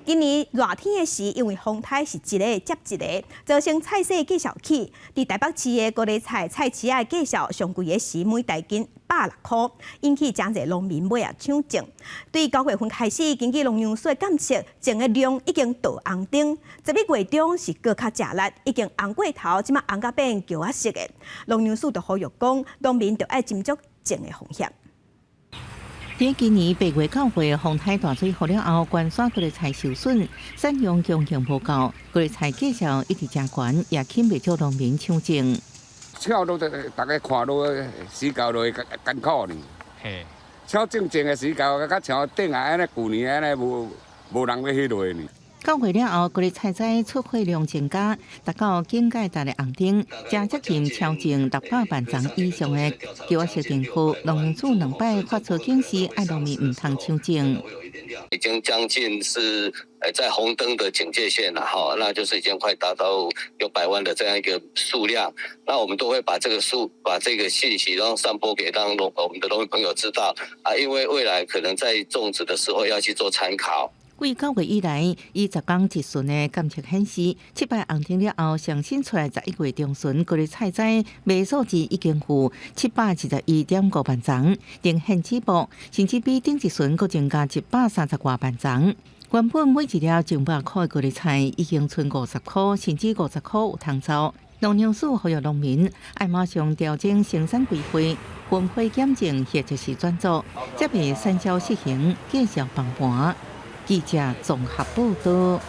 今年熱天的時，因為風颱是一个接一个，造成菜市價數起。佇台北市的高麗菜菜市仔的價數上貴的時，每大斤160箍，引起誠濟農民尾仔搶種。對9月份開始，根據農糧署的監測，種的量已經到紅燈。11月中是閣較食力，已經紅過頭，這馬紅甲變橘仔色的。農糧署就呼籲講，農民著愛斟酌種的風險。佇今年8月9月風颱大水雨了後，關山高麗菜受損，產量供應無夠，高麗菜價數一直誠懸，也吸引袂少農民搶種。搶落逐家看落時候就會艱苦呢。嘿，搶種種的時候，較像頂下按呢，舊年按呢無無人欲彼落呢。9月了後，高麗菜栽出貨量增加，達到警戒值的紅燈，正接近超種600萬叢以上的橘仔色訂貨。農糧署兩擺發出警示，愛農民毋通搶種。已經將近是在紅燈的警戒線了哈，那就是已經快達到600萬的這樣一個數量。那我們都會把這個數、把這個信息，然後散播給讓農我們的農民朋友知道啊，因為未來可能在種植的時候要去做參考。自9月以來，以10工一旬的監測顯示，七擺紅燈了後，上新出來11月中旬，高麗菜栽賣數字已經有721.5萬叢，呈現起步，甚至比頂一旬閣增加130外萬叢。原本每一粒種百箍的高麗菜已經賰50箍，甚至50箍有通走。農糧署呼籲農民愛馬上調整生產規劃，分批減種或者是轉作，才袂產銷失衡，繼續崩盤。記者綜合報道。